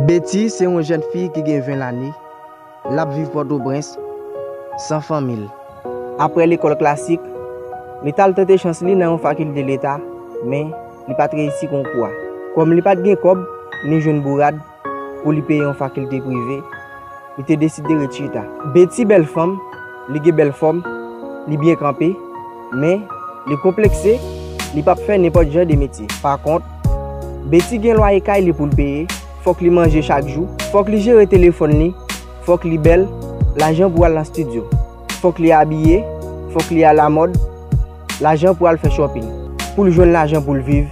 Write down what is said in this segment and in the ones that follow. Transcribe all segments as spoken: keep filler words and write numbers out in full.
Betty se yon jèn fi ki gen ven lane. L ap viv Pòtoprens, san fanmi l. Apre lekòl klasik, li t al tante chans li nan yon fakilte leta, men li pa t reyisi konkou a. Kòm li pa t gen kòb, ni jwenn bourad pou li peye yon fakilte prive, li te deside ret chita. Betty bèl fanm, li gen bèl fòm, li byen kanpe, men li konplekse, li p ap fè nenpòt jan de metye. Pa kont, Betty gen lwaye kay li pou l peye, fòk li manje chak jou, fòk li jere telefòn li, fòk li bèl, lajan pou al nan estidyo. Fòk li abiye, fòk li alamòd, lajan pou al fè shopping. Pou l jwenn lajan pou l viv,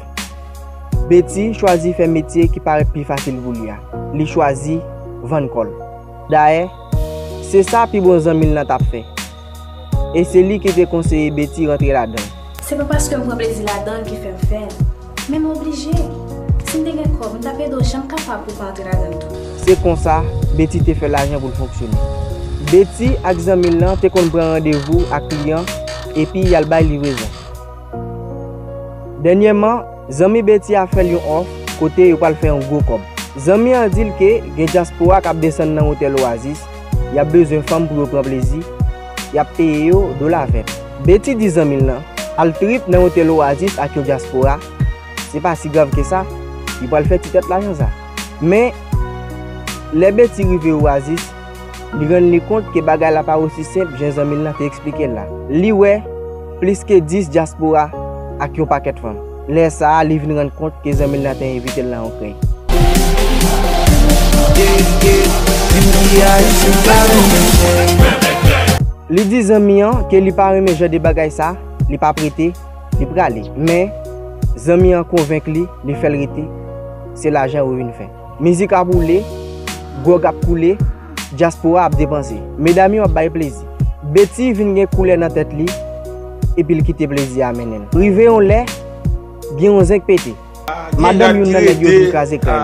Betty chwazi fè metye ki parèt pi fasil pou li a. Li chwazi vann kò l. Dayè, se sa pi bon zanmi l lan t ap fè. E se li ki te konseye Betty rantre ladan l. Se pa paske m pran plezi ladan l ki fè m fè l. Men m oblije. Si m te gen kòb, m t ap ede w jan m kapab pou w pa antre ladan l tou. Se konsa, Betty te fè lajan pou l fonksyone. Betty ak zanmi l lan te konn pran randevou ak kliyan epi y al bay livrezon. Dènyèman, zanmi Betty a fè l yon òf kote yo pral fè yon gwo kòb. Zanmi an di l ke gen dyaspora k ap desann nan otèl Oasis, y ap bezwen fanm pou yo pran plezi, y ap peye yo dola vèt. Betty di zanmi l lan, al trip nan otèl Oasis ak yon dyaspora, se pa si grav ke sa, li pral fè ti tèt lajan sa. Men, lè Betty rive Oasis, li rann li kont ke bagay la pa osi senp jan zanmi l lan te eksplike l la. Li wè plis ke dis dyaspora ak yon pakèt fanm. Lè sa a, li vin rann kont ke zanmi l lan te envite l nan yon krèy. Li di zanmi an ke li pa renmen jan de bagay sa, li p ap rete, li prale. Men, zanmi an konvenk li, li fè l rete, se lajan yo vin fè. Mizik ap woule, gwòg ap koule, dyaspora ap depanse. Medam yo ap bay plezi. Betty vin gen koulè nan tèt li, epi l kite plezi a mennen l. Rive yon lè, gen yon zenk pete. Madanm youn nan nèg yo vin kraze krèy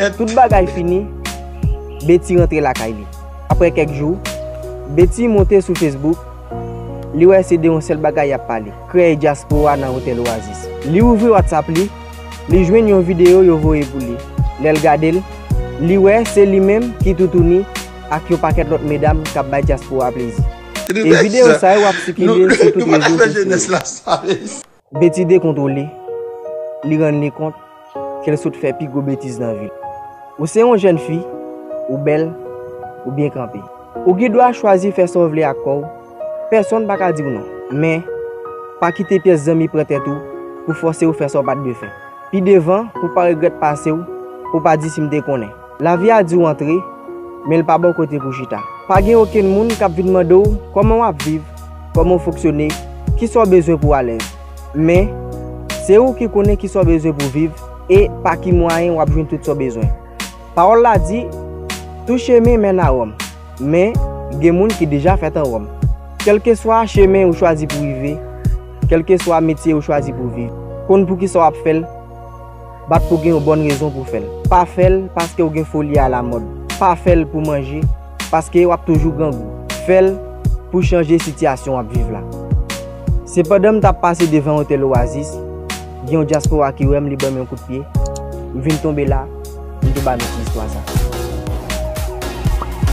la. Tout bagay fini, Betty rantre lakay li. Apre kèk jou, Betty monte sou Facebook, li wè se de yon sèl bagay y ap pale, krèy dyaspora nan otèl Oasis. Li ouvri WhatsApp li, li jwenn yon videyo yo voye pou li. Lè l gade l, li wè se li menm ki toutouni ak yon pakèt lòt medam k ap bay dyaspora plezi. E videyo sa yo ap sikile sou tout rezo sosyo yo. Betty dekontwole, li rann li kont ke l sot fè pi gwo betiz nan vi l. Ou se yon jèn fi, ou bèl, ou byen kanpe. Ou gen dwa chwazi fè sa w vle ak kò w, pèsonn pa ka di w non. Men, pa kite pyès zanmi pran tèt ou pou fòse w fè sa w pa t dwe fè. Pi devan, pou w pa regrèt pase w, pou w pa di si m te konnen. Lavi a di w antre, men l pa ba w kote pou chita. Pa gen okenn moun k ap vin mande w kòman w ap viv, kòman w fonksyone, kisa w bezwen pou w alèz. Men, se ou ki konnen kisa w bezwen pou w viv e pa ki mwayen w ap jwenn tout sa w bezwen. Pawòl la di, tout chemen mennen a Wòm, men gen moun ki deja fèt an Wòm. Kèlkeswa chemen ou chwazi pou rive, kèlkeswa metye ou chwazi pou viv, konn poukisa w ap fè l, bat pou gen yon bòn rezon pou fè l. Pa fè l paske w gen foli alamòd. Pa fè l pou manje, paske w ap toujou grangou. Fè l pou chanje sitiyasyon w ap viv la. Sepandan, m t ap pase devan otèl Oasis, gen yon dyaspora ki wè m, li ban m yon kout pye. M vin tonbe la, m te ba nou ti istwa sa.